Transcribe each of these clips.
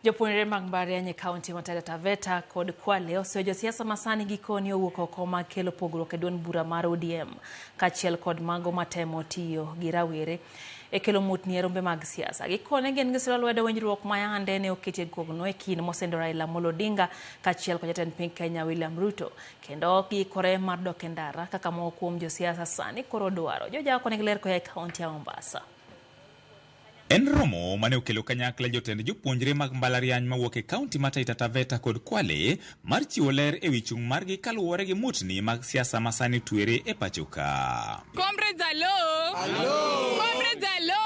Jopuonjre mag mbalariany e kaunti ma Taita Taveta kod Kwale oseyo josiasa masani gikoni owuok oko mag kelo pogruok e duond bura mar ODM kaachiel kod mago matemo tiyo gi rawere e kelo mutni e rombe mag siasa. Gikone gin gisiro lwedo winjruok ma yande ne oketie kogno e kind mosendo Raila Amolo Odinga kaachiel kod jatend piny Kenya William Ruto kendo giikore mar dok e ndara kaka moko kuom josiasa sani koro dwaro. Jojako nigi ler koa e kaunti ya Mombasa. En romo mane okelo kanyakla jotend jopuonjre mag mbalariany mawuok e kaunti ma Taita Taveta kod Kwale mar chiwo ler ewi chung' margi kaluwore gi mutni mag siasa ma sani twere e pacho ka. Comrades, hello. Hello. Comrades, hello.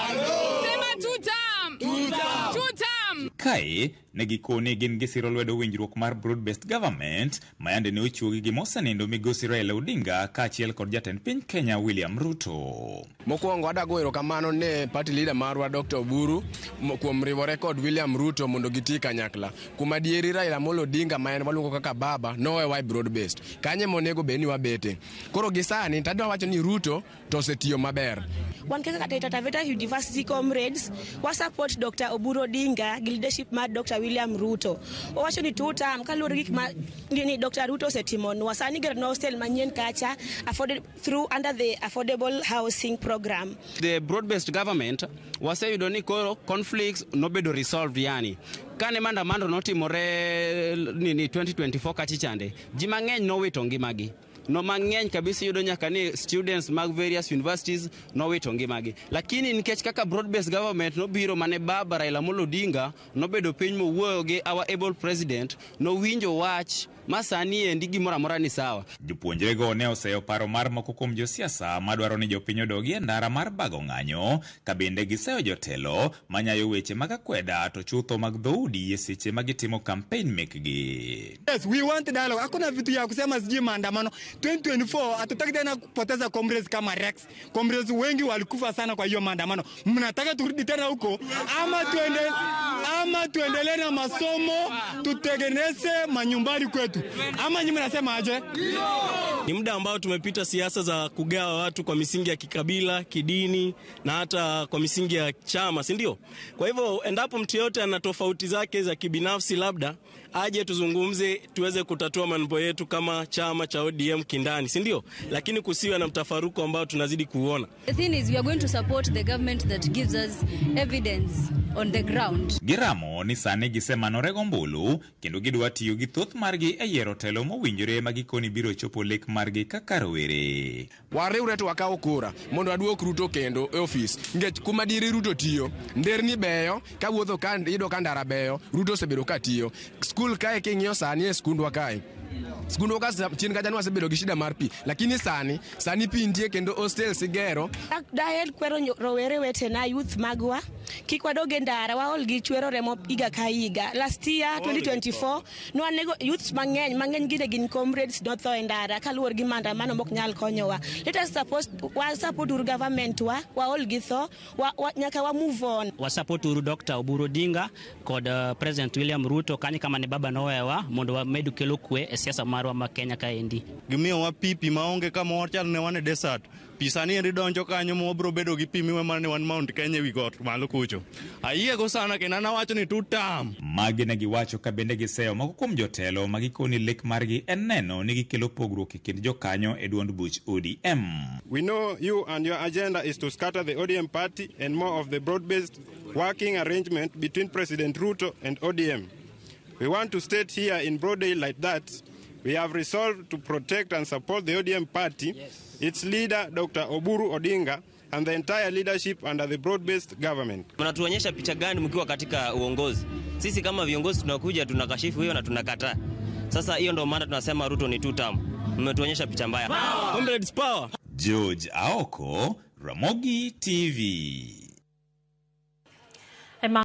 Hello. Sema two term. Two term. Two term. Kae ne gikoni gin gisiro lwedo winjruok mar broad based government ma yande ne ochuogi gi mosenindo migosi Raila Odinga kaachiel kod jatend piny Kenya William Ruto. Mokwongo adago erokamano ne party leader marwa Dr. Oburu kuom riwore kod William Ruto mondo giti kanyakla. Kuom adieri Raila Amolo Odinga ma en waluongo kaka baba nowewa e broad based. Kanye monego bed ni wabete. Koro gi sani tadwa wacho ni Ruto to osetiyo maber. Wan kaka Taita Taveta University comrades, wa support Dr. Oburu Odinga gi leadership mar Dr. William Ruto. Owacho ni two term kaluwore gi gik ma ni Dr. Ruto osetimonwa. Sani geronwa hostel manyien kacha afforded through under the affordable housing program. The broad-based government waseyudo ni koro conflicts nobedo resolved yani kane maandamano notimore nini 2024 kachichande ji mang'eny nowito ngimagi no mang'eny kabisa iyudo nyaka ni students mag various universities nowito ngimagi lakini nikech kaka broad based government nobiro mane baba Raila Amolo Odinga nobedo piny mowuoyo gi our able president nowinjo wach ma sani endi gimoro amora ni sawa. Jopuonjrego ne oseyo paro mar moko kuom josiasa madwaro ni jopiny odogi e ndara mar bago ng'anyo ka bende giseyo jotelo manyayo weche mag akweda to chutho mag dhoudi e seche ma gitimo kampen mekgi. Yes, we want dialogue. Hakuna vitu ya kusema sijui maandamano. 2024 hatutaki tena kupoteza comrades kama Rex. Comrades wengi walikufa sana kwa hiyo maandamano. Mnataka turudi tena huko ama tuende ama tuendelee na masomo tutengeneze manyumbani kwetu, ama nyinyi mnasema aje? Ni muda ambao tumepita siasa za kugawa watu kwa misingi ya kikabila, kidini na hata kwa misingi ya chama, si ndio? Kwa hivyo endapo mtu yote ana tofauti zake za kibinafsi, labda aje tuzungumze, tuweze kutatua mambo yetu kama chama cha ODM kindani, si ndio? Lakini kusiwe na mtafaruku ambao tunazidi kuona. The thing is we are going to support the government that gives us evidence on the ground. Giramo ni sani gisemanore gombulu kendo gidwa tiyo gi thoth margi e yiero telo mowinjore ma gikoni biro chopo lek margi kaka rowere. Wariwre to wakaw kura mondo waduok Ruto kendo e ofis. Nikech kuma adieri Ruto tiyo, nderni beyo, kawuotho ka iyudo ka ndara beyo, Ruto osebedo ka tiyo. Skul kae king'iyo sani e skundwa kae, skundwa ka chien kacha ne wasebedo gi shida mar pi, lakini sani, sani pi nitie kendo hostels igero. Daher kwero rowere wetena youth magwa kik wadog e ndara waol gi chwero remo higa ka higa. Last year 2024 nwanego youths mang'eny mang'eny gine gin comrades notho e ndara kaluwore gi maandamano mok nyal konyowa. Let us support, wa support uru government wa waol gi tho nyaka wa move on. Wa support uru Dr. Oburu Odinga kod President William Ruto kanyo kama ne baba nowewa mondo wamed kelo kwe e siasa marwa ma Kenya kaendi. Gimiyowa pi maonge kama wachal ne wan e desert. Pi sani endi donjo kanyo ma wabiro bedo gi pi miwe mana ni wan Mount Kenya ewi got malo kucho. Ayiego sana kendo an awacho ni two term. Magi ne giwacho ka bende giseyo moko kuom jotelo ma gikoni lek margi en neno ni gikelo pogruok e kind jokanyo e duond buch ODM. We know you and your agenda is to scatter the ODM party and more of the broad-based working arrangement between President Ruto and ODM. We want to state here in broad daylight that we have resolved to protect and support the ODM party, yes, its leader Dr. Oburu Odinga, and the entire leadership under the broad-based government. Mnatuonyesha picha gani mkiwa katika uongozi? Sisi kama viongozi tunakuja tunakashifu hiyo na tunakataa. Sasa hiyo ndio maana tunasema Ruto ni two term. Mmetuonyesha picha mbaya. Comrades power. George Aoko, Ramogi TV.